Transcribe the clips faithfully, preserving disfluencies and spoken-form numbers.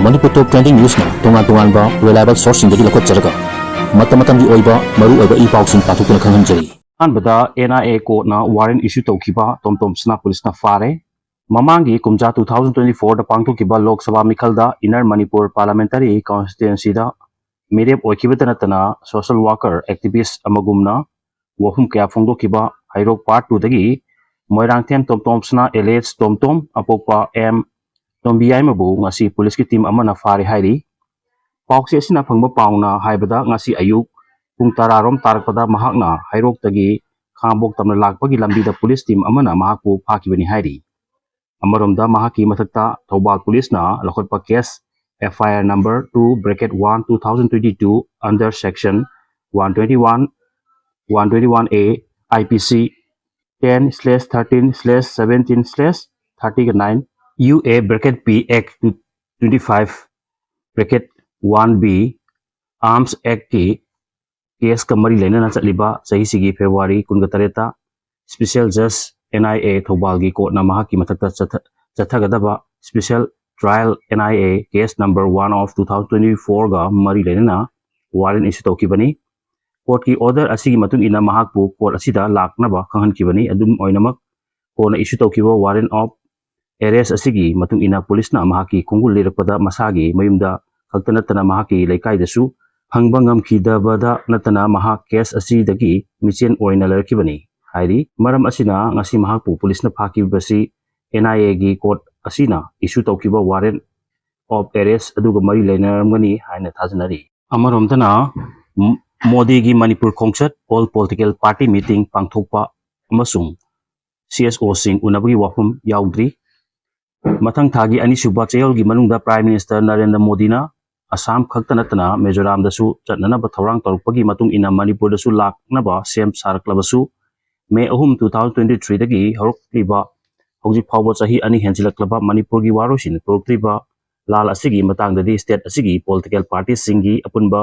ꯃꯅꯤꯄꯨꯔ ꯇꯣꯞ trending ꯅ꯭ꯌꯨꯁꯅ ꯇꯣꯉꯥꯟ ꯇꯣꯉꯥꯟꯕ reliable ꯁꯣꯔꯁꯁꯤꯡꯗꯒꯤ ꯂꯧꯈꯠꯆꯔꯒ ꯃꯇꯝ ꯃꯇꯝꯒꯤ ꯑꯣꯏꯕ ꯃꯔꯨ ꯑꯣꯏꯕ ꯏ ꯄꯥꯎꯁꯤꯡ ꯄꯥꯊꯣꯛꯇꯨꯅ ꯈꯪꯍꯟꯖꯔꯤ꯫ ꯑꯍꯥꯟꯕꯗ, ꯑꯦꯟ ꯑꯥꯏ ꯑꯦ ꯀꯣꯔꯠꯅ ꯋꯥꯔꯦꯟ ꯏꯁꯨ ꯇꯧꯈꯤꯕ ꯇꯣꯝ ꯇꯣꯝꯁꯅꯥ ꯄꯨꯂꯤꯁꯅ ꯐꯥꯔꯦ꯫ ꯃꯃꯥꯡꯒꯤ ꯀꯨꯝꯖꯥ two thousand twenty fourꯗ ꯄꯥꯡꯊꯣꯛꯈꯤꯕ ꯂꯣꯛ ꯁꯚꯥ ꯃꯤꯈꯜꯗ ꯏꯟꯅꯔ ꯃꯅꯤꯄꯨꯔ ꯄꯥꯔꯂꯥꯃꯦꯟꯇꯔꯤ ꯀꯟꯁꯇꯤꯇ꯭ꯋꯦꯟꯁꯤꯗ ꯃꯤꯔꯦꯞ ꯑꯣꯏꯈꯤꯕꯇ ꯅꯠꯇꯅ ꯁꯣꯁꯦꯜ ꯋꯥꯔꯀꯔ ꯑꯦꯛꯇꯤꯚꯤꯁ ꯑꯃꯒꯨꯝꯅ ꯋꯥꯐꯝ ꯀꯌꯥ ꯐꯣꯡꯗꯣꯛꯈꯤꯕ ꯍꯩꯔꯣꯛ ꯄꯥꯔꯠ ꯇꯨꯗꯒꯤ ꯃꯣꯏꯔꯥꯡꯊꯦꯝ ꯇꯣꯝ ꯇꯣꯝꯁꯅꯥ ꯑꯦꯂꯤꯌꯥꯁ ꯇꯣꯝ ꯇꯣꯝ ꯑꯄꯣꯛꯄ ꯑꯦꯝ ꯇꯣꯝꯕꯤꯌꯥꯏꯃꯕꯨ ꯉꯁꯤ ꯄꯨꯂꯤꯁꯀꯤ ꯇꯤꯝ ꯑꯃꯅ ꯐꯥꯔꯦ ꯍꯥꯏꯔꯤ꯫ ꯄꯥꯎꯆꯦ ꯑꯁꯤꯅ ꯐꯪꯕ ꯄꯥꯎꯅ ꯍꯥꯏꯕꯗ ꯉꯁꯤ ꯑꯌꯨꯛ ꯄꯨꯡ ꯇꯔꯥ ꯔꯣꯝ ꯇꯥꯔꯛꯄꯗ ꯃꯍꯥꯛꯅ ꯍꯩꯔꯣꯛꯇꯒꯤ ꯈꯥꯉꯕꯣꯛ ꯇꯝꯅ ꯂꯥꯛꯄꯒꯤ ꯂꯝꯕꯤꯗ ꯄꯨꯂꯤꯁ ꯇꯤꯝ ꯑꯃꯅ ꯃꯍꯥꯛꯄꯨ ꯐꯥꯈꯤꯕꯅꯤ ꯍꯥꯏꯔꯤ꯫ ꯑꯃꯔꯣꯝꯗ ꯃꯍꯥꯛꯀꯤ ꯃꯊꯛꯇ ꯊꯧꯕꯥꯜ ꯄꯨꯂꯤꯁꯅ ꯂꯧꯈꯠꯄ case F I R number two bracket one two thousand twenty two under section one twenty one, one twenty one A, I P C ten slash thirteen slash seventeen slash thirty nine, U A bracket P Act twenty five bracket one B Arms Act ꯀꯤ ꯀꯦꯁꯀ ꯃꯔꯤ ꯂꯩꯅꯅ ꯆꯠꯂꯤꯕ ꯆꯍꯤꯁꯤꯒꯤ February ꯀꯨꯟꯒ ꯇꯔꯦꯠꯇ special ꯖꯖ N I A ꯊꯧꯕꯥꯜꯒꯤ ꯀꯣꯔꯠꯅ ꯃꯍꯥꯛꯀꯤ ꯃꯊꯛꯇ ꯆꯠꯊ-, ꯆꯠꯊꯒꯗꯕ special trial N I A case number one of two thousand twenty fourꯒ ꯃꯔꯤ ꯂꯩꯅꯅ ꯋꯥꯔꯦꯟ ꯏꯁꯨ ꯇꯧꯈꯤꯕꯅꯤ꯫ ꯀꯣꯔꯠꯀꯤ ꯑꯣꯔꯗꯔ ꯑꯁꯤꯒꯤ ꯃꯇꯨꯡ ꯏꯟꯅ ꯃꯍꯥꯛꯄꯨ ꯀꯣꯔꯠ ꯑꯁꯤꯗ ꯂꯥꯛꯅꯕ ꯈꯪꯍꯟꯈꯤꯕꯅꯤ꯫ ꯑꯗꯨꯝ ꯑꯣꯏꯅꯃꯛ, ꯀꯣꯟꯅ ꯏꯁꯨ ꯇꯧꯈꯤꯕ ꯋꯥꯔꯦꯟ ꯑꯣꯐ ꯑꯦꯔꯦꯁ ꯑꯁꯤꯒꯤ ꯃꯇꯨꯡ ꯏꯟꯅ ꯄꯨꯂꯤꯁꯅ ꯃꯍꯥꯛꯀꯤ ꯈꯣꯡꯒꯨꯜ ꯂꯤꯔꯛꯄꯗ ꯃꯁꯥꯒꯤ ꯃꯌꯨꯝꯗ ꯈꯛꯇ ꯅꯠꯇꯅ ꯃꯍꯥꯛꯀꯤ ꯂꯩꯀꯥꯏꯗꯁꯨ ꯐꯪꯕ ꯉꯝꯈꯤꯗꯕꯗ ꯅꯠꯇꯅ ꯃꯍꯥꯛ ꯀꯦꯁ ꯑꯁꯤꯗꯒꯤ ꯃꯤꯆꯦꯟ ꯑꯣꯏꯅ ꯂꯩꯔꯛꯈꯤꯕꯅꯤ ꯍꯥꯏꯔꯤ꯫ ꯃꯔꯝ ꯑꯁꯤꯅ ꯉꯁꯤ ꯃꯍꯥꯛꯄꯨ ꯄꯨꯂꯤꯁꯅ ꯐꯥꯈꯤꯕꯁꯤ N I Aꯒꯤ ꯀꯣꯔꯠ ꯑꯁꯤꯅ ꯏꯁꯨ ꯇꯧꯈꯤꯕ ꯋꯥꯔꯦꯟ ꯑꯣꯐ ꯑꯦꯔꯦꯁ ꯑꯗꯨꯒ ꯃꯔꯤ ꯂꯩꯅꯔꯝꯒꯅꯤ ꯍꯥꯏꯅ ꯊꯥꯖꯅꯔꯤ꯫ ꯑꯃꯔꯣꯝꯗꯅ, ꯃ-, ꯃꯣꯗꯤꯒꯤ ꯃꯅꯤꯄꯨꯔ ꯈꯣꯡꯆꯠ, ꯑꯣꯜ ꯄꯣꯂꯤꯇꯤꯀꯦꯜ ꯄꯥꯔꯇꯤ ꯃꯤꯇꯤꯡ ꯄꯥꯡꯊꯣꯛꯄ ꯑꯃꯁꯨꯡ C S Oꯁꯤꯡ ꯎꯅꯕꯒꯤ ꯋꯥꯐꯝ ꯌꯥꯎꯗ꯭ꯔꯤ꯫ ꯃꯊꯪ ꯊꯥꯒꯤ ꯑꯅꯤꯁꯨꯕ ꯆꯌꯣꯜꯒꯤ ꯃꯅꯨꯡꯗ ꯄ꯭ꯔꯥꯏꯝ ꯃꯤꯅꯤꯁꯇꯔ ꯅꯔꯦꯟꯗ꯭ꯔ ꯃꯣꯗꯤꯅ ꯑꯁꯥꯝ ꯈꯛꯇ ꯅꯠꯇꯅ ꯃꯤꯖꯣꯔꯥꯝꯗꯁꯨ ꯆꯠꯅꯅꯕ ꯊꯧꯔꯥꯡ ꯇꯧꯔꯛꯄꯒꯤ ꯃꯇꯨꯡ ꯏꯟꯅ ꯃꯅꯤꯄꯨꯔꯗꯁꯨ ꯂꯥꯛꯅꯕ ꯁꯦꯝ ꯁꯥꯔꯛꯂꯕꯁꯨ, ꯃꯦ ꯑꯍꯨꯝ, two thousand twenty threeꯗꯒꯤ ꯍꯧꯔꯛꯂꯤꯕ ꯍꯧꯖꯤꯛ ꯐꯥꯎꯕ ꯆꯍꯤ ꯑꯅꯤ ꯍꯦꯟꯖꯤꯜꯂꯛꯂꯕ ꯃꯅꯤꯄꯨꯔꯒꯤ ꯋꯥꯔꯣꯏꯁꯤꯟ ꯄꯨꯔꯛꯇ꯭ꯔꯤꯕ ꯂꯥꯜ ꯑꯁꯤꯒꯤ ꯃꯇꯥꯡꯗꯗꯤ ꯁ꯭ꯇꯦꯠ ꯑꯁꯤꯒꯤ ꯄꯣꯂꯤꯇꯤꯀꯦꯜ ꯄꯥꯔꯇꯤꯁꯤꯡꯒꯤ ꯑꯄꯨꯟꯕ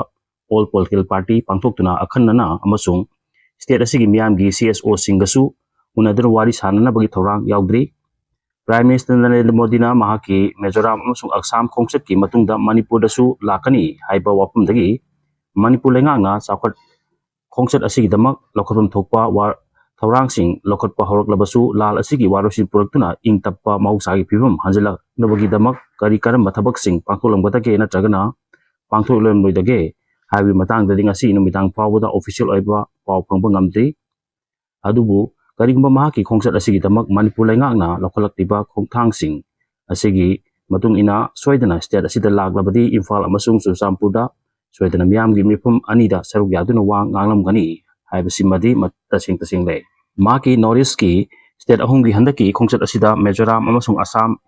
ꯑꯣꯜ ꯄꯣꯂꯤꯇꯤꯀꯦꯜ ꯄꯥꯔꯇꯤ ꯄꯥꯡꯊꯣꯛꯇꯨꯅ ꯑꯈꯟꯅꯅ ꯑꯃꯁꯨꯡ ꯁ꯭ꯇꯦꯠ ꯑꯁꯤꯒꯤ ꯃꯤꯌꯥꯝꯒꯤ C S Oꯁꯤꯡꯒꯁꯨ ꯎꯅꯗꯨꯅ ꯋꯥꯔꯤ ꯁꯥꯅꯅꯕꯒꯤ ꯊꯧꯔꯥꯡ ꯌꯥꯎꯗ꯭ꯔꯤ꯫ Prime Minister ꯅꯔꯦꯟꯗ꯭ꯔ ꯃꯣꯗꯤꯅ ꯃꯍꯥꯛꯀꯤ ꯃꯤꯖꯣꯔꯥꯝ ꯑꯃꯁꯨꯡ ꯑꯁꯥꯝ ꯈꯣꯡꯆꯠꯀꯤ ꯃꯇꯨꯡꯗ ꯃꯅꯤꯄꯨꯔꯗꯁꯨ ꯂꯥꯛꯀꯅꯤ ꯍꯥꯏꯕ ꯋꯥꯐꯝꯗꯒꯤ ꯃꯅꯤꯄꯨꯔ ꯂꯩꯉꯥꯛꯅ ꯆꯥꯎꯈꯠ ꯈꯣꯡꯆꯠ ꯑꯁꯤꯒꯤꯗꯃꯛ ꯂꯧꯈꯠꯐꯝ ꯊꯣꯛꯄ ꯋꯥ-, ꯊꯧꯔꯥꯡꯁꯤꯡ ꯂꯧꯈꯠꯄ ꯍꯧꯔꯛꯂꯕꯁꯨ, ꯂꯥꯜ ꯑꯁꯤꯒꯤ ꯋꯥꯔꯣꯏꯁꯤꯟ ꯄꯨꯔꯛꯇꯨꯅ ꯏꯪ ꯇꯞꯄ ꯃꯍꯧꯁꯥꯒꯤ ꯐꯤꯕꯝ ꯍꯟꯖꯤꯜꯂꯛꯅꯕꯒꯤꯗꯃꯛ ꯀꯔꯤ ꯀꯔꯝꯕ ꯊꯕꯛꯁꯤꯡ ꯄꯥꯡꯊꯣꯛꯂꯝꯒꯗꯒꯦ ꯅꯠꯇ꯭ꯔꯒꯅ ꯄꯥꯡꯊꯣꯛꯂꯝꯂꯣꯏꯗꯒꯦ ꯍꯥꯏꯕꯒꯤ ꯃꯇꯥꯡꯗꯗꯤ ꯉꯁꯤ ꯅꯨꯃꯤꯗꯥꯡ ꯐꯥꯎꯕꯗ official ꯑꯣꯏꯕ ꯄꯥꯎ ꯐꯪꯕ ꯉꯝꯗ꯭ꯔꯤ꯫ ꯑꯗꯨꯕꯨ ꯀꯔꯤꯒꯨꯝꯕ ꯃꯍꯥꯛꯀꯤ ꯈꯣꯡꯆꯠ ꯑꯁꯤꯒꯤꯗꯃꯛ ꯃꯅꯤꯄꯨꯔ ꯂꯩꯉꯥꯛꯅ ꯂꯧꯈꯠꯂꯛꯂꯤꯕ ꯈꯣꯡꯊꯥꯡꯁꯤꯡ ꯑꯁꯤꯒꯤ ꯃꯇꯨꯡ ꯏꯟꯅ ꯁꯣꯏꯗꯅ state ꯑꯁꯤꯗ ꯂꯥꯛꯂꯕꯗꯤ ꯏꯝꯐꯥꯜ ꯑꯃꯁꯨꯡ ꯆꯨꯔꯆꯥꯟꯄꯨꯔꯗ ꯁꯣꯏꯗꯅ ꯃꯤꯌꯥꯝꯒꯤ ꯃꯤꯐꯝ ꯑꯅꯤꯗ ꯁꯔꯨꯛ ꯌꯥꯗꯨꯅ ꯋꯥ ꯉꯥꯡꯂꯝꯒꯅꯤ ꯍꯥꯏꯕꯁꯤꯃꯗꯤ ꯃ-, ꯇꯁꯦꯡ ꯇꯁꯦꯡ ꯂꯩ꯫ ꯃꯍꯥꯛꯀꯤ North Eastꯀꯤ state ꯑꯍꯨꯝꯒꯤ ꯍꯟꯗꯛꯀꯤ ꯈꯣꯡꯆꯠ ꯑꯁꯤꯗ ꯃꯤꯖꯣꯔꯥꯝ ꯑꯃꯁꯨꯡ ꯑꯁꯥꯝ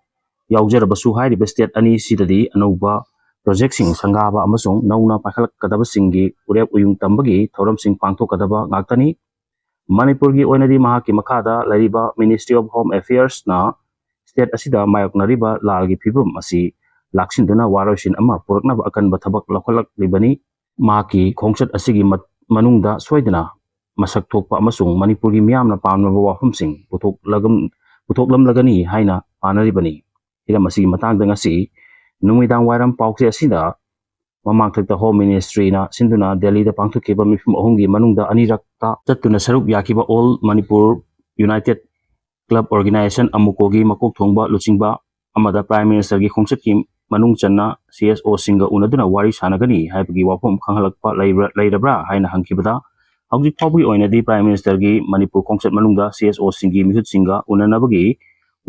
ꯌꯥꯎꯖꯔꯕꯁꯨ, ꯍꯥꯏꯔꯤꯕ state ꯑꯅꯤꯁꯤꯗꯗꯤ ꯑꯅꯧꯕ projectꯁꯤꯡ ꯁꯪꯒꯥꯕ ꯑꯃꯁꯨꯡ ꯅꯧꯅ ꯄꯥꯏꯈꯠꯂꯛꯀꯗꯕꯁꯤꯡꯒꯤ ꯎꯔꯦꯞ ꯎꯌꯨꯡ ꯇꯝꯕꯒꯤ ꯊꯧꯔꯝꯁꯤꯡ ꯄꯥꯡꯊꯣꯛꯀꯗꯕ ꯉꯥꯛꯇꯅꯤ꯫ ꯃꯅꯤꯄꯨꯔꯒꯤ ꯑꯣꯏꯅꯗꯤ ꯃꯍꯥꯛꯀꯤ ꯃꯈꯥꯗ ꯂꯩꯔꯤꯕ Ministry of Home Affairsꯅ state ꯑꯁꯤꯗ ꯃꯥꯌꯣꯛꯅꯔꯤꯕ ꯂꯥꯜꯒꯤ ꯐꯤꯕꯝ ꯑꯁꯤ ꯂꯥꯛꯁꯤꯟꯗꯨꯅ ꯋꯥꯔꯣꯏꯁꯤꯟ ꯑꯃ ꯄꯨꯔꯛꯅꯕ ꯑꯀꯟꯕ ꯊꯕꯛ ꯂꯧꯈꯠꯂꯛꯂꯤꯕꯅꯤ꯫ ꯃꯍꯥꯛꯀꯤ ꯈꯣꯡꯆꯠ ꯑꯁꯤꯒꯤ ꯃꯠ-, ꯃꯅꯨꯡꯗ ꯁꯣꯏꯗꯅ ꯃꯁꯛ ꯊꯣꯛꯄ ꯑꯃꯁꯨꯡ ꯃꯅꯤꯄꯨꯔꯒꯤ ꯃꯤꯌꯥꯝꯅ ꯄꯥꯝꯅꯕ ꯋꯥꯐꯝꯁꯤꯡ ꯄꯨꯊꯣꯛꯂꯒ-, ꯄꯨꯊꯣꯛꯂꯝꯂꯒꯅꯤ ꯍꯥꯏꯅ ꯄꯥꯅꯔꯤꯕꯅꯤ꯫ ꯍꯤꯔꯝ ꯑꯁꯤꯒꯤ ꯃꯇꯥꯡꯗ ꯉꯁꯤ ꯅꯨꯃꯤꯗꯥꯡ ꯋꯥꯏꯔꯝ ꯄꯥꯎꯆꯦ ꯑꯁꯤꯗ ꯃꯃꯥꯡꯊꯛꯇ Home Ministryꯅ ꯁꯤꯟꯗꯨꯅ ꯗꯦꯜꯂꯤꯗ ꯄꯥꯡꯊꯣꯛꯈꯤꯕ ꯃꯤꯐꯝ ꯑꯍꯨꯝꯒꯤ ꯃꯅꯨꯡꯗ ꯑꯅꯤꯔꯛꯇ ꯆꯠꯇꯨꯅ ꯁꯔꯨꯛ ꯌꯥꯈꯤꯕ All Manipur United Club Organization, ꯑꯃꯨꯀꯣꯒꯤ ꯃꯀꯣꯛ ꯊꯣꯡꯕ ꯂꯨꯆꯤꯡꯕ ꯑꯃꯗ Prime Ministerꯒꯤ ꯈꯣꯡꯆꯠꯀꯤ ꯃꯅꯨꯡ ꯆꯟꯅ CSOꯁꯤꯡꯒ ꯎꯅꯗꯨꯅ ꯋꯥꯔꯤ ꯁꯥꯟꯅꯒꯅꯤ ꯍꯥꯏꯕꯒꯤ ꯋꯥꯐꯝ ꯈꯪꯍꯜꯂꯛꯄ ꯂꯩꯕ꯭ꯔꯥ, ꯂꯩꯔꯕ꯭ꯔꯥ ꯍꯥꯏꯅ ꯍꯪꯈꯤꯕꯗ, ꯍꯧꯖꯤꯛ ꯐꯥꯎꯕꯒꯤ ꯑꯣꯏꯅꯗꯤ Prime Ministerꯒꯤ ꯃꯅꯤꯄꯨꯔ ꯈꯣꯡꯆꯠ ꯃꯅꯨꯡꯗ CSOꯁꯤꯡꯒꯤ ꯃꯤꯍꯨꯠꯁꯤꯡꯒ ꯎꯅꯅꯕꯒꯤ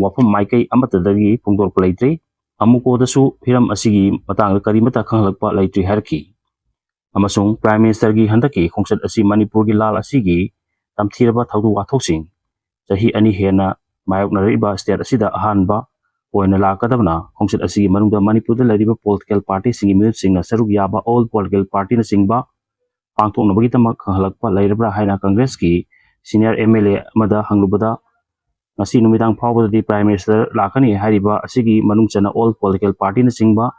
ꯋꯥꯐꯝ ꯃꯥꯏꯀꯩ ꯑꯃꯠꯇꯗꯒꯤ ꯐꯣꯡꯗꯣꯔꯛꯄ ꯂꯩꯇ꯭ꯔꯤ꯫ ꯑꯃꯨꯀꯣꯗꯁꯨ ꯍꯤꯔꯝ ꯑꯁꯤꯒꯤ ꯃꯇꯥꯡꯗ ꯀꯔꯤꯃꯠꯇ ꯈꯪꯍꯜꯂꯛꯄ ꯂꯩꯇ꯭ꯔꯤ ꯍꯥꯏꯔꯛꯈꯤ꯫ ꯑꯃꯁꯨꯡ Prime Ministerꯒꯤ ꯍꯟꯗꯛꯀꯤ ꯈꯣꯡꯆꯠ ꯑꯁꯤ ꯃꯅꯤꯄꯨꯔꯒꯤ ꯂꯥꯜ ꯑꯁꯤꯒꯤ ꯇꯝꯊꯤꯔꯕ ꯊꯧꯗꯣꯛ ꯋꯥꯊꯣꯛꯁꯤꯡ, ꯆꯍꯤ ꯑꯅꯤ ꯍꯦꯟꯅ ꯃꯥꯌꯣꯛꯅꯔꯛꯏꯕ state ꯑꯁꯤꯗ ꯑꯍꯥꯟꯕ ꯑꯣꯏꯅ ꯂꯥꯛꯀꯗꯕꯅ, ꯈꯣꯡꯆꯠ ꯑꯁꯤꯒꯤ ꯃꯅꯨꯡꯗ ꯃꯅꯤꯄꯨꯔꯗ ꯂꯩꯔꯤꯕ political partyꯁꯤꯡꯒꯤ ꯃꯤꯍꯨꯠꯁꯤꯡꯅ ꯁꯔꯨꯛ ꯌꯥꯕ All Political Partyꯅꯆꯤꯡꯕ ꯄꯥꯡꯊꯣꯛꯅꯕꯒꯤꯗꯃꯛ ꯈꯪꯍꯜꯂꯛꯄ ꯂꯩꯔꯕ꯭ꯔꯥ ꯍꯥꯏꯅ Congressꯀꯤ senior MLA ꯑꯃꯗ ꯍꯪꯂꯨꯕꯗ, ꯉꯁꯤ ꯅꯨꯃꯤꯗꯥꯡ ꯐꯥꯎꯕꯗꯗꯤ Prime Minister ꯂꯥꯛꯀꯅꯤ ꯍꯥꯏꯔꯤꯕ ꯑꯁꯤꯒꯤ ꯃꯅꯨꯡ ꯆꯟꯅ All Political Partyꯅꯆꯤꯡꯕ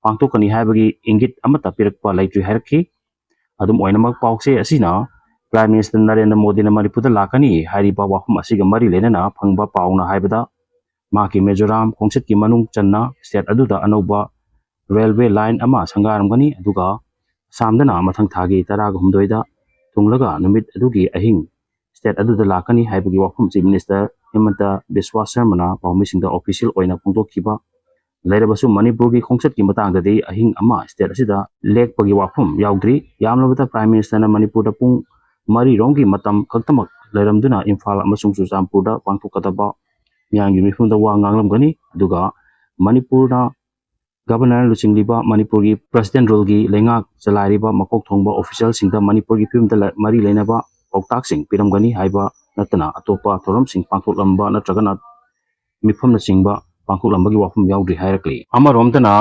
ꯄꯥꯡꯊꯣꯛꯀꯅꯤ ꯍꯥꯏꯕꯒꯤ ꯏꯪꯒꯤꯠ ꯑꯃꯠꯇ ꯄꯤꯔꯛꯄ ꯂꯩꯇ꯭ꯔꯤ ꯍꯥꯏꯔꯛꯈꯤ꯫ ꯑꯗꯨꯝ ꯑꯣꯏꯅꯃꯛ, ꯄꯥꯎꯆꯦ ꯑꯁꯤꯅ Prime Minister ꯅꯔꯦꯟꯗ꯭ꯔ ꯃꯣꯗꯤꯅ ꯃꯅꯤꯄꯨꯔꯗ ꯂꯥꯛꯀꯅꯤ ꯍꯥꯏꯔꯤꯕ ꯋꯥꯐꯝ ꯑꯁꯤꯒ ꯃꯔꯤ ꯂꯩꯅꯅ ꯐꯪꯕ ꯄꯥꯎꯅ ꯍꯥꯏꯕꯗ, ꯃꯍꯥꯛꯀꯤ ꯃꯤꯖꯣꯔꯥꯝ ꯈꯣꯡꯆꯠꯀꯤ ꯃꯅꯨꯡ ꯆꯟꯅ state ꯑꯗꯨꯗ ꯑꯅꯧꯕ railway line ꯑꯃ ꯁꯪꯒꯥꯔꯝꯒꯅꯤ꯫ ꯑꯗꯨꯒ ꯑꯁꯥꯝꯗꯅ ꯃꯊꯪ ꯊꯥꯒꯤ ꯇꯔꯥꯒ ꯍꯨꯝꯗꯣꯏꯗ ꯊꯨꯡꯂꯒ ꯅꯨꯃꯤꯠ ꯑꯗꯨꯒꯤ ꯑꯍꯤꯡ state ꯑꯗꯨꯗ ꯂꯥꯛꯀꯅꯤ ꯍꯥꯏꯕꯒꯤ ꯋꯥꯐꯝ Chief Minister ꯍꯤꯃꯟꯇ ꯕꯤꯁ꯭ꯋꯥ ꯁꯔꯃꯅ ꯄꯥꯎꯃꯤꯁꯤꯡꯗ official ꯑꯣꯏꯅ ꯐꯣꯡꯗꯣꯛꯈꯤꯕ ꯂꯩꯔꯕꯁꯨ, ꯃꯅꯤꯄꯨꯔꯒꯤ ꯈꯣꯡꯆꯠꯀꯤ ꯃꯇꯥꯡꯗꯗꯤ ꯑꯍꯤꯡ ꯑꯃ state ꯑꯁꯤꯗ ꯂꯦꯛꯄꯒꯤ ꯋꯥꯐꯝ ꯌꯥꯎꯗ꯭ꯔꯤ꯫ ꯌꯥꯝꯂꯕꯗ Prime Ministerꯅ ꯃꯅꯤꯄꯨꯔꯗ ꯄꯨꯡ ꯃꯔꯤꯔꯣꯝꯒꯤ ꯃꯇꯝ ꯈꯛꯇꯃꯛ ꯂꯩꯔꯝꯗꯨꯅ ꯏꯝꯐꯥꯜ ꯑꯃꯁꯨꯡ ꯆꯨꯔꯆꯥꯟꯄꯨꯔꯗ ꯄꯥꯡꯊꯣꯛꯀꯗꯕ ꯃꯤꯌꯥꯝꯒꯤ ꯃꯤꯐꯝꯗ ꯋꯥ ꯉꯥꯡꯂꯝꯒꯅꯤ꯫ ꯑꯗꯨꯒ ꯃꯅꯤꯄꯨꯔꯅ Governor ꯂꯨꯆꯤꯡꯂꯤꯕ ꯃꯅꯤꯄꯨꯔꯒꯤ President Ruleꯒꯤ ꯂꯩꯉꯥꯛ ꯆꯂꯥꯏꯔꯤꯕ ꯃꯀꯣꯛ ꯊꯣꯡꯕ officialꯁꯤꯡꯗ ꯃꯅꯤꯄꯨꯔꯒꯤ ꯐꯤꯕꯝꯗ ꯂ-, ꯃꯔꯤ ꯂꯩꯅꯕ ꯄꯥꯎꯇꯥꯛꯁꯤꯡ ꯄꯤꯔꯝꯒꯅꯤ ꯍꯥꯏꯕ ꯅꯠꯇꯅ ꯑꯇꯣꯞꯄ ꯊꯧꯔꯝꯁꯤꯡ ꯄꯥꯡꯊꯣꯛꯂꯝꯕ ꯅꯠꯇ꯭ꯔꯒꯅ ꯃꯤꯐꯝꯅꯆꯤꯡꯕ ꯄꯥꯡꯊꯣꯛꯂꯝꯕꯒꯤ ꯋꯥꯐꯝ ꯌꯥꯎꯗ꯭ꯔꯤ ꯍꯥꯏꯔꯛꯂꯤ꯫ ꯑꯃꯔꯣꯝꯗꯅ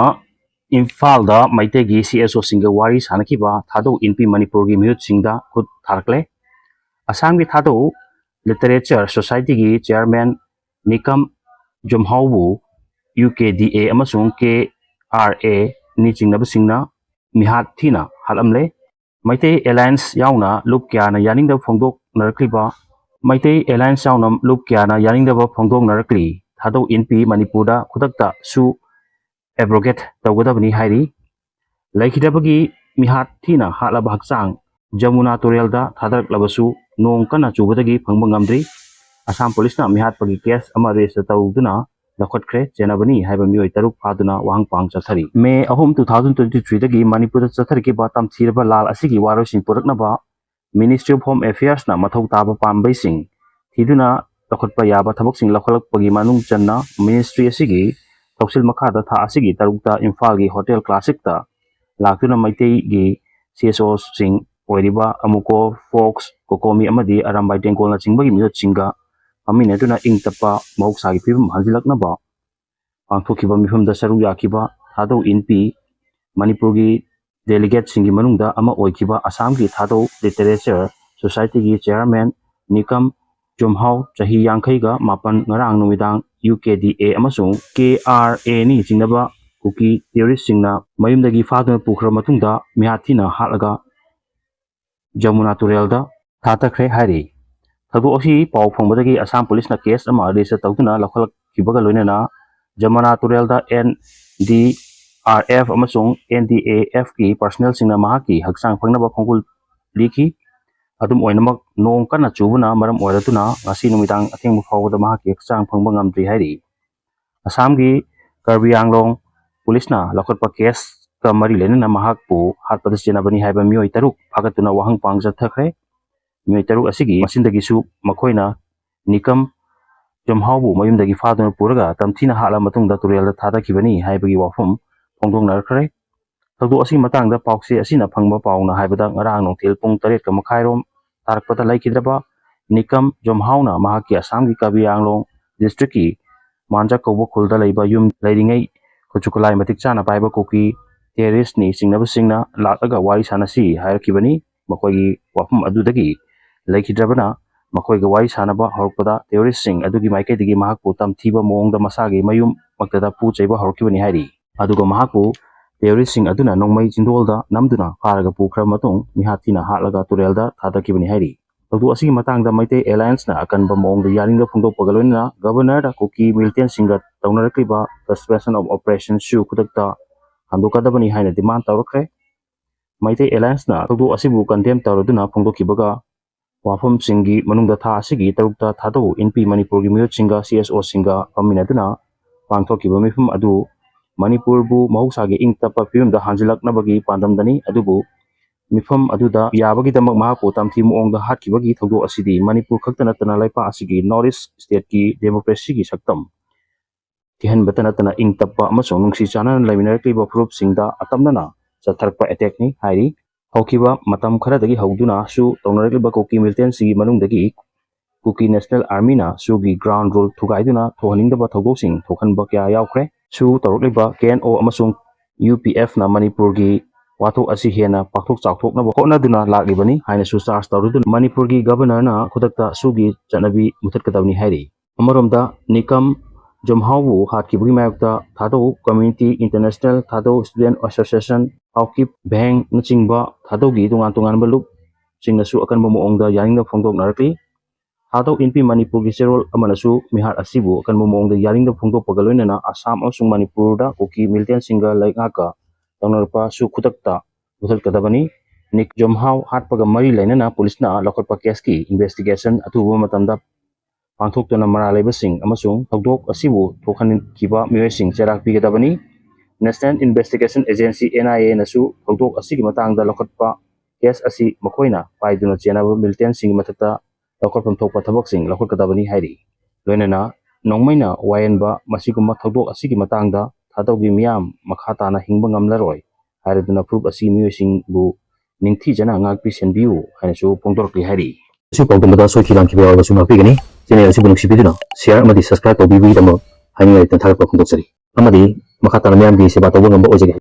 ꯏꯝꯐꯥꯜꯗ ꯃꯩꯇꯩꯒꯤ CSOꯁꯤꯡꯒ ꯋꯥꯔꯤ ꯁꯥꯅꯈꯤꯕ ꯊꯥꯗꯧ ꯏꯟꯄꯤ ꯃꯅꯤꯄꯨꯔꯒꯤ ꯃꯤꯍꯨꯠꯁꯤꯡꯗ ꯈꯨꯠ ꯊꯥꯔꯛꯂꯦ꯫ ꯑꯁꯥꯝꯒꯤ ꯊꯥꯗꯧ Literature Societyꯒꯤ chairman ꯅꯤꯀꯝ ꯖꯨꯝꯍꯥꯎꯕꯨ UKDA ꯑꯃꯁꯨꯡ KRA ꯅꯤ ꯆꯤꯡꯅꯕꯁꯤꯡꯅ ꯃꯤꯍꯥꯠ ꯊꯤꯅ ꯍꯥꯠꯂꯝꯂꯦ꯫ ꯃꯩꯇꯩ Alliance ꯌꯥꯎꯅ ꯂꯨꯞ ꯀꯌꯥꯅ ꯌꯥꯅꯤꯡꯗꯕ ꯐꯣꯡꯗꯣꯛꯅꯔꯛꯂꯤꯕ, ꯃꯩꯇꯩ Alliance ꯌꯥꯎꯅ ꯂꯨꯞ ꯀꯌꯥꯅ ꯌꯥꯅꯤꯡꯗꯕ ꯐꯣꯡꯗꯣꯛꯅꯔꯛꯂꯤ꯫ ꯊꯥꯗꯧ ꯏꯟꯄꯤ ꯃꯅꯤꯄꯨꯔꯗ ꯈꯨꯗꯛꯇ ꯁꯨ abrogate ꯇꯧꯒꯗꯕꯅꯤ ꯍꯥꯏꯔꯤ꯫ ꯂꯩꯈꯤꯗꯕꯒꯤ ꯃꯤꯍꯥꯠ ꯊꯤꯅ ꯍꯥꯠꯂꯕ ꯍꯛꯆꯥꯡ ꯖꯃꯨꯅꯥ ꯇꯨꯔꯦꯜꯗ ꯊꯥꯗꯔꯛꯂꯕꯁꯨ ꯅꯣꯡ ꯀꯟꯅ ꯆꯨꯕꯗꯒꯤ ꯐꯪꯕ ꯉꯝꯗ꯭ꯔꯤ꯫ ꯑꯁꯥꯝ ꯄꯨꯂꯤꯁꯅ ꯃꯤꯍꯥꯠꯄꯒꯤ case ꯑꯃ register ꯇꯧꯗꯨꯅ ꯂꯧꯈꯠꯈ꯭ꯔꯦ꯫ ꯆꯦꯟꯅꯕꯅꯤ ꯍꯥꯏꯕ ꯃꯤꯑꯣꯏ ꯇꯔꯨꯛ ꯐꯥꯗꯨꯅ ꯋꯥꯍꯪ ꯄꯥꯎ ꯆꯠꯊꯔꯤ꯫ May ꯑꯍꯨꯝ, two thousand twenty threeꯗꯒꯤ ꯃꯅꯤꯄꯨꯔꯗ ꯆꯠꯊꯔꯛꯈꯤꯕ ꯇꯝꯊꯤꯔꯕ ꯂꯥꯜ ꯑꯁꯤꯒꯤ ꯋꯥꯔꯣꯏꯁꯤꯟ ꯄꯨꯔꯛꯅꯕ Ministry of Home Affairsꯅ ꯃꯊꯧ ꯇꯥꯕ ꯄꯥꯝꯕꯩꯁꯤꯡ ꯊꯤꯗꯨꯅ ꯂꯧꯈꯠꯄ ꯌꯥꯕ ꯊꯕꯛꯁꯤꯡ ꯂꯧꯈꯠꯂꯛꯄꯒꯤ ꯃꯅꯨꯡ ꯆꯟꯅ ministry ꯑꯁꯤꯒꯤ ꯊꯧꯁꯤꯜ ꯃꯈꯥꯗ ꯊꯥ ꯑꯁꯤꯒꯤ ꯇꯔꯨꯛꯇ ꯏꯝꯐꯥꯜꯒꯤ Hotel Classicꯇ ꯂꯥꯛꯇꯨꯅ ꯃꯩꯇꯩꯒꯤ CSOꯁꯤꯡ ꯑꯣꯏꯔꯤꯕ ꯑꯃꯨꯀꯣ, ꯐꯣꯛꯁ, ꯀꯣꯀꯣꯃꯤ ꯑꯃꯗꯤ ꯑꯔꯥꯝꯕꯥꯏ ꯇꯦꯡꯒꯣꯜꯅꯆꯤꯡꯕꯒꯤ ꯃꯤꯍꯨꯠꯁꯤꯡꯒ ꯐꯝꯃꯤꯟꯅꯗꯨꯅ ꯏꯪ ꯇꯞꯄ ꯃꯍꯧꯁꯥꯒꯤ ꯐꯤꯕꯝ ꯍꯟꯖꯤꯜꯂꯛꯅꯕ ꯄꯥꯡꯊꯣꯛꯈꯤꯕ ꯃꯤꯐꯝꯗ ꯁꯔꯨꯛ ꯌꯥꯈꯤꯕ ꯊꯥꯗꯧ ꯏꯟꯄꯤ ꯃꯅꯤꯄꯨꯔꯒꯤ delegateꯁꯤꯡꯒꯤ ꯃꯅꯨꯡꯗ ꯑꯃ ꯑꯣꯏꯈꯤꯕ ꯑꯁꯥꯝꯒꯤ ꯊꯥꯗꯧ Literature Societyꯒꯤ chairman ꯅꯤꯀꯝ ꯖꯨꯝꯍꯥꯎ, ꯆꯍꯤ ꯌꯥꯡꯈꯩꯒ ꯃꯥꯄꯟ, ꯉꯔꯥꯡ ꯅꯨꯃꯤꯗꯥꯡ UKDA ꯑꯃꯁꯨꯡ KRA ꯅꯤ ꯆꯤꯡꯅꯕ ꯀꯨꯀꯤ terroristꯁꯤꯡꯅ ꯃꯌꯨꯝꯗꯒꯤ ꯐꯥꯗꯨꯅ ꯄꯨꯈ꯭ꯔꯕ ꯃꯇꯨꯡꯗ ꯃꯤꯍꯥꯠ ꯊꯤꯅ ꯍꯥꯠꯂꯒ ꯖꯃꯨꯅꯥ ꯇꯨꯔꯦꯜꯗ ꯊꯥꯗꯈ꯭ꯔꯦ ꯍꯥꯏꯔꯤ꯫ ꯊꯧꯗꯣꯛ ꯑꯁꯤ ꯄꯥꯎ ꯐꯪꯕꯗꯒꯤ ꯑꯁꯥꯝ ꯄꯨꯂꯤꯁꯅ case ꯑꯃ register ꯇꯧꯗꯨꯅ ꯂꯧꯈꯠꯂꯛ-, ꯍꯥꯠꯈꯤꯕꯒ ꯂꯣꯏꯅꯅ ꯖꯃꯨꯅꯥ ꯇꯨꯔꯦꯜꯗ ꯑꯦꯟ ꯗꯤ ꯑꯥꯔ ꯑꯦꯐ ꯑꯃꯁꯨꯡ ꯑꯦꯟ ꯗꯤ ꯑꯦ ꯑꯦꯐꯀꯤ ꯄꯥꯔꯁꯣꯅꯦꯜꯁꯤꯡꯅ ꯃꯍꯥꯛꯀꯤ ꯍꯛꯆꯥꯡ ꯐꯪꯅꯕ ꯈꯣꯡꯒꯨꯜ ꯂꯤꯈꯤ꯫ ꯑꯗꯨꯝ ꯑꯣꯏꯅꯃꯛ, ꯅꯣꯡ ꯀꯟꯅ ꯆꯨꯕꯅ ꯃꯔꯝ ꯑꯣꯏꯔꯗꯨꯅ ꯉꯁꯤ ꯅꯨꯃꯤꯗꯥꯡ ꯑꯊꯦꯡꯕ ꯐꯥꯎꯕꯗ ꯃꯍꯥꯛꯀꯤ ꯍꯛꯆꯥꯡ ꯐꯪꯕ ꯉꯝꯗ꯭ꯔꯤ ꯍꯥꯏꯔꯤ꯫ ꯑꯁꯥꯝꯒꯤ ꯀꯔꯕꯤ ꯑꯪꯂꯣꯡ ꯄꯨꯂꯤꯁꯅ ꯂꯧꯈꯠꯄ ꯀꯦꯁꯀ ꯃꯔꯤ ꯂꯩꯅꯅ ꯃꯍꯥꯛꯄꯨ ꯍꯥꯠꯄꯗ ꯆꯦꯟꯅꯕꯅꯤ ꯍꯥꯏꯕ ꯃꯤꯑꯣꯏ ꯇꯔꯨꯛ ꯐꯥꯒꯠꯇꯨꯅ ꯋꯥꯍꯪ ꯄꯥꯡ ꯆꯠꯊꯈ꯭ꯔꯦ꯫ ꯃꯤꯑꯣꯏ ꯇꯔꯨꯛ ꯑꯁꯤꯒꯤ ꯃꯆꯤꯟꯗꯒꯤꯁꯨ ꯃꯈꯣꯏꯅ ꯅꯤꯀꯝ ꯖꯣꯝꯍꯥꯎꯕꯨ ꯃꯌꯨꯝꯗꯒꯤ ꯐꯥꯗꯨꯅ ꯄꯨꯔꯒ ꯇꯝꯊꯤꯅ ꯍꯥꯠꯂ ꯃꯇꯨꯡꯗ ꯇꯨꯔꯦꯜꯗ ꯊꯥꯗꯈꯤꯕꯅꯤ ꯍꯥꯏꯕꯒꯤ ꯋꯥꯐꯝ ꯐꯣꯡꯗꯣꯛꯅꯔꯛꯈ꯭ꯔꯦ꯫ ꯊꯧꯗꯣꯛ ꯑꯁꯤꯒꯤ ꯃꯇꯥꯡꯗ ꯄꯥꯎꯆꯦ ꯑꯁꯤꯅ ꯐꯪꯕ ꯄꯥꯎꯅ ꯍꯥꯏꯕꯗ, ꯉꯔꯥꯡ ꯅꯨꯡꯊꯤꯜ ꯄꯨꯡ ꯇꯔꯦꯠꯀ ꯃꯈꯥꯏꯔꯣꯝ ꯇꯥꯔꯛꯄꯗ ꯂꯩꯈꯤꯗ꯭ꯔꯕ ꯅꯤꯀꯝ ꯖꯣꯝꯍꯥꯎꯅ ꯃꯍꯥꯛꯀꯤ ꯑꯁꯥꯝꯒꯤ ꯀꯔꯕꯤ ꯑꯪꯂꯣꯡ ꯗꯤꯁꯇ꯭ꯔꯤꯛꯀꯤ ꯃꯥꯟꯖꯥ ꯀꯧꯕ ꯈꯨꯜꯗ ꯂꯩꯕ ꯌꯨꯝ ꯂꯩꯔꯤꯉꯩ ꯈꯨꯠꯁꯨ ꯈꯨꯠꯂꯥꯏ ꯃꯇꯤꯛ ꯆꯥꯅ ꯄꯥꯏꯕ ꯀꯨꯀꯤ ꯇꯦꯔꯤꯁꯅꯤ ꯆꯤꯡꯅꯕꯁꯤꯡꯅ ꯂꯥꯛꯂꯒ ꯋꯥꯔꯤ ꯁꯥꯟꯅꯁꯤ ꯍꯥꯏꯔꯛꯈꯤꯕꯅꯤ꯫ ꯃꯈꯣꯏꯒꯤ ꯋꯥꯐꯝ ꯑꯗꯨꯗꯒꯤ ꯂꯩꯈꯤꯗ꯭ꯔꯕꯅ ꯃꯈꯣꯏꯒ ꯋꯥꯔꯤ ꯁꯥꯟꯅꯕ ꯍꯧꯔꯛꯄꯗ ꯇꯦꯔꯤꯁꯁꯤꯡ ꯑꯗꯨꯒꯤ ꯃꯥꯏꯀꯩꯗꯒꯤ ꯃꯍꯥꯛꯄꯨ ꯇꯝꯊꯤꯕ ꯃꯑꯣꯡꯗ ꯃꯁꯥꯒꯤ ꯃꯌꯨꯝꯃꯛꯇꯗ ꯄꯨ ꯆꯩꯕ ꯍꯧꯔꯛꯈꯤꯕꯅꯤ ꯍꯥꯏꯔꯤ꯫ ꯑꯗꯨꯒ ꯃꯍꯥꯛꯄꯨ ꯇꯦꯔꯣꯔꯤꯁꯁꯤꯡ ꯑꯗꯨꯅ ꯅꯣꯡꯃꯩ ꯆꯤꯟꯗꯣꯜꯗ ꯅꯝꯗꯨꯅ ꯐꯥꯔꯒ ꯄꯨꯈ꯭ꯔꯕ ꯃꯇꯨꯡ ꯃꯤꯍꯥꯠ ꯊꯤꯅ ꯍꯥꯠꯂꯒ ꯇꯨꯔꯦꯜꯗ ꯊꯥꯗꯈꯤꯕꯅꯤ ꯍꯥꯏꯔꯤ꯫ ꯊꯧꯗꯣꯛ ꯑꯁꯤꯒꯤ ꯃꯇꯥꯡꯗ ꯃꯩꯇꯩ ꯑꯦꯂꯥꯌꯟꯁꯅ ꯑꯀꯟꯕ ꯃꯑꯣꯡꯗ ꯌꯥꯅꯤꯡꯕ ꯐꯣꯡꯗꯣꯛꯄꯒ ꯂꯣꯏꯅꯅ ꯒꯕꯔꯅꯔꯗ ꯀꯨꯀꯤ ꯃꯤꯂꯤꯇꯦꯟꯁꯤꯡꯒ ꯇꯧꯅꯔꯛꯂꯤꯕ suspension of operation ꯁꯨ ꯈꯨꯗꯛꯇ ꯍꯟꯗꯣꯛꯀꯗꯕꯅꯤ ꯍꯥꯏꯅ ꯗꯤꯃꯥꯟ ꯇꯧꯔꯛꯈ꯭ꯔꯦ꯫ ꯃꯩꯇꯩ ꯑꯦꯂꯥꯌꯟꯁꯅ ꯊꯧꯗꯣꯛ ꯑꯁꯤꯕꯨ ꯀꯟꯗꯦꯝ ꯇꯧꯔꯗꯨꯅ ꯐꯣꯡꯗꯣꯛꯈꯤꯕꯒ ꯋꯥꯐꯝꯁꯤꯡꯒꯤ ꯃꯅꯨꯡꯗ ꯊꯥ ꯑꯁꯤꯒꯤ ꯇꯔꯨꯛꯇ ꯊꯥꯗꯧ ꯏꯟꯄꯤ ꯃꯅꯤꯄꯨꯔꯒꯤ ꯃꯤꯍꯨꯠꯁꯤꯡꯒ ꯁꯤ ꯑꯦꯁ ꯑꯣꯁꯤꯡꯒ ꯐꯝꯃꯤꯟꯅꯗꯨꯅ ꯄꯥꯡꯊꯣꯛꯈꯤꯕ ꯃꯤꯐꯝ ꯑꯗꯨ ꯃꯅꯤꯄꯨꯔꯕꯨ ꯃꯍꯧꯁꯥꯒꯤ ꯏꯪ ꯇꯞꯄ ꯐꯤꯕꯝꯗ ꯍꯟꯖꯤꯜꯂꯛꯅꯕꯒꯤ ꯄꯥꯟꯗꯝꯗꯅꯤ꯫ ꯑꯗꯨꯕꯨ ꯃꯤꯐꯝ ꯑꯗꯨꯗ ꯌꯥꯕꯒꯤꯗꯃꯛ ꯃꯍꯥꯛꯄꯨ ꯇꯝꯊꯤ ꯃꯑꯣꯡꯗ ꯍꯥꯠꯈꯤꯕꯒꯤ ꯊꯧꯗꯣꯛ ꯑꯁꯤꯗꯤ ꯃꯅꯤꯄꯨꯔ ꯈꯛꯇ ꯅꯠꯇꯅ ꯂꯩꯄꯥꯛ ꯑꯁꯤꯒꯤ ꯅꯣꯔꯠ ꯏꯁ ꯁ꯭ꯇꯦꯠꯀꯤ ꯗꯦꯃꯣꯀ꯭ꯔꯦꯁꯤꯒꯤ ꯁꯛꯇꯝ ꯊꯤꯍꯟꯕꯇ ꯅꯠꯇꯅ ꯏꯪ ꯇꯞꯄ ꯑꯃꯁꯨꯡ ꯅꯨꯡꯁꯤ ꯆꯥꯟꯅꯅ ꯂꯩꯃꯤꯟꯅꯔꯛꯂꯤꯕ ꯐꯨꯔꯨꯞꯁꯤꯡꯗ ꯑꯇꯝꯅꯅ ꯆꯠꯊꯔꯛꯄ ꯑꯦꯇꯦꯛꯅꯤ ꯍꯥꯏꯔꯤ꯫ ꯍꯧꯈꯤꯕ ꯃꯇꯝ ꯈꯔꯗꯒꯤ ꯍꯧꯗꯨꯅꯁꯨ ꯇꯧꯅꯔꯛꯂꯤꯕ ꯀꯨꯀꯤ ꯃꯤꯂꯤꯇꯦꯟꯁꯤꯒꯤ ꯃꯅꯨꯡꯗꯒꯤ ꯀꯨꯀꯤ ꯅꯦꯁꯅꯦꯜ ꯑꯥꯔꯃꯤꯅ ꯁꯨꯒꯤ ꯒ꯭ꯔꯥꯎꯟ ꯔꯨꯜ ꯊꯨꯒꯥꯏꯗꯨꯅ ꯊꯣꯛꯍꯟꯅꯤꯡꯗꯕ ꯊꯧꯗꯣꯛꯁꯤꯡ ꯊꯣꯛꯍꯟꯕ ꯀꯌꯥ ꯌꯥꯎꯈ꯭ꯔꯦ꯫ ꯁꯨ ꯇꯧꯔꯛꯂꯤꯕ ꯀꯦ ꯑꯦꯟ ꯑꯣ ꯑꯃꯁꯨꯡ ꯌꯨ ꯄꯤ ꯑꯦꯐꯅ ꯃꯅꯤꯄꯨꯔꯒꯤ ꯋꯥꯊꯣꯛ ꯑꯁꯤ ꯍꯦꯟꯅ ꯄꯥꯛꯊꯣꯛ ꯆꯥꯎꯊꯣꯛꯅꯕ ꯍꯣꯠꯅꯗꯨꯅ ꯂꯥꯛꯂꯤꯕꯅꯤ ꯍꯥꯏꯅꯁꯨ ꯆꯥꯔꯖ ꯇꯧꯔꯗꯨꯅ ꯃꯅꯤꯄꯨꯔꯒꯤ ꯒꯕꯔꯅꯔꯅ ꯈꯨꯗꯛꯇ ꯁꯨꯒꯤ ꯆꯠꯅꯕꯤ ꯃꯨꯊꯠꯀꯗꯕꯅꯤ ꯍꯥꯏꯔꯤ꯫ ꯑꯃꯔꯣꯝꯗ ꯅꯤꯀꯝ ꯖꯣꯝꯍꯥꯎꯕꯨ ꯍꯥꯠꯈꯤꯕꯒꯤ ꯃꯥꯌꯣꯛꯇ ꯊꯥꯗꯧ ꯀꯝꯃ꯭ꯌꯨꯅꯤꯇꯤ ꯏꯟꯇꯔꯅꯦꯁꯅꯦꯜ, ꯊꯥꯗꯧ ꯁ꯭ꯇꯨꯗꯦꯟꯠ ꯑꯦꯁꯣꯁꯤꯌꯦꯁꯟ, ꯍꯥꯎꯀꯤꯞ ꯚꯦꯡꯅꯆꯤꯡꯕ ꯊꯥꯗꯧꯒꯤ ꯇꯣꯉꯥꯟ ꯇꯣꯉꯥꯟꯕ ꯂꯨꯞꯁꯤꯡꯅꯁꯨ ꯑꯀꯟꯕ ꯃꯑꯣꯡꯗ ꯌꯥꯅꯤꯡꯗꯕ ꯐꯣꯡꯗꯣꯛꯅꯔꯛꯂꯤ꯫ ꯊꯥꯗꯧ ꯏꯟꯄꯤ ꯃꯅꯤꯄꯨꯔꯒꯤ ꯆꯦꯔꯣꯜ ꯑꯃꯅꯁꯨ ꯃꯤꯍꯥꯠ ꯑꯁꯤꯕꯨ ꯑꯀꯟꯕ ꯃꯑꯣꯡꯗ ꯌꯥꯅꯤꯡꯗꯕ ꯐꯣꯡꯗꯣꯛꯄꯒ ꯂꯣꯏꯅꯅ ꯑꯁꯥꯝ ꯑꯃꯁꯨꯡ ꯃꯅꯤꯄꯨꯔꯗ ꯀꯨꯀꯤ ꯃꯤꯂꯤꯇꯦꯟꯁꯤꯡꯒ ꯂꯩꯉꯥꯛꯀ ꯇꯧꯅꯔꯛꯄꯁꯨ ꯈꯨꯗꯛꯇ ꯃꯨꯊꯠꯀꯗꯕꯅꯤ꯫ ꯅꯤꯛ ꯖꯣꯝꯍꯥꯎ ꯍꯥꯠꯄꯒ ꯃꯔꯤ ꯂꯩꯅꯅ ꯄꯨꯂꯤꯁꯅ ꯂꯧꯈꯠꯄ ꯀꯦꯁꯀꯤ ꯏꯟꯚꯦꯁꯇꯤꯒꯦꯁꯟ ꯑꯊꯨꯕ ꯃꯇꯝꯗ ꯄꯥꯡꯊꯣꯛꯇꯨꯅ ꯃꯔꯥꯜ ꯂꯩꯕꯁꯤꯡ ꯑꯃꯁꯨꯡ ꯊꯧꯗꯣꯛ ꯑꯁꯤꯕꯨ ꯊꯣꯛꯍꯟꯈꯤꯕ ꯃꯤꯑꯣꯏꯁꯤꯡ ꯆꯩꯔꯥꯛ ꯄꯤꯒꯗꯕꯅꯤ꯫ National Investigation Agency, N I A, ꯅꯁꯨ ꯊꯧꯗꯣꯛ ꯑꯁꯤꯒꯤ ꯃꯇꯥꯡꯗ ꯂꯧꯈꯠꯄ ꯀꯦꯁ ꯑꯁꯤ ꯃꯈꯣꯏꯅ ꯄꯥꯏꯗꯨꯅ ꯆꯦꯟꯅꯕ ꯃꯤꯂꯤꯇꯦꯟꯁꯤꯡꯒꯤ ꯃꯊꯛꯇ ꯂꯧꯈꯠꯐꯝ ꯊꯣꯛꯄ ꯊꯕꯛꯁꯤꯡ ꯂꯧꯈꯠꯀꯗꯕꯅꯤ ꯍꯥꯏꯔꯤ꯫ ꯂꯣꯏꯅꯅ ꯅꯣꯡꯃꯩꯅ ꯋꯥꯌꯦꯟꯕ ꯃꯁꯤꯒꯨꯝꯕ ꯊꯧꯗꯣꯛ ꯑꯁꯤꯒꯤ ꯃꯇꯥꯡꯗ ꯊꯥꯗꯧꯒꯤ ꯃꯤꯌꯥꯝ ꯃꯈꯥ ꯇꯥꯅ ꯍꯤꯡꯕ ꯉꯝꯂꯔꯣꯏ ꯍꯥꯏꯔꯗꯨꯅ ꯐꯨꯔꯨꯞ ꯑꯁꯤꯒꯤ ꯃꯤꯑꯣꯏꯁꯤꯡꯕꯨ ꯅꯤꯡꯊꯤꯖꯅ ꯉꯥꯛꯄꯤ ꯁꯦꯟꯕꯤꯌꯨ ꯍꯥꯏꯅꯁꯨ ꯐꯣꯡꯗꯣꯔꯛꯂꯤ ꯍꯥꯏꯔꯤ꯫ ꯑꯁꯤ ꯄꯥꯎꯗꯝꯕꯗ ꯁꯣꯏꯈꯤ ꯂꯥꯟꯈꯤꯕ ꯌꯥꯎꯔꯕꯁꯨ ꯉꯥꯛꯄꯤꯒꯅꯤ꯫ ꯆꯦꯅꯦꯜ ꯑꯁꯤꯕꯨ ꯅꯨꯡꯁꯤꯕꯤꯗꯨꯅ ꯁꯤꯌꯥꯔ ꯑꯃꯗꯤ ꯁꯕꯁꯀ꯭ꯔꯥꯏꯕ ꯇꯧꯕꯤꯕꯒꯤꯗꯃꯛ ꯍꯥꯏꯅꯤꯡꯉꯥꯏ ꯂꯩꯇꯅ ꯊꯥꯒꯠꯄ ꯐꯣꯡꯗꯣꯛꯆꯔꯤ꯫ ꯑꯃꯗꯤ ꯃꯈꯥ ꯇꯥꯅ ꯃꯤꯌꯥꯝꯒꯤ ꯁꯦꯕꯥ ꯇꯧꯕ ꯉꯝꯕ ꯑꯣꯏꯖꯒꯦ꯫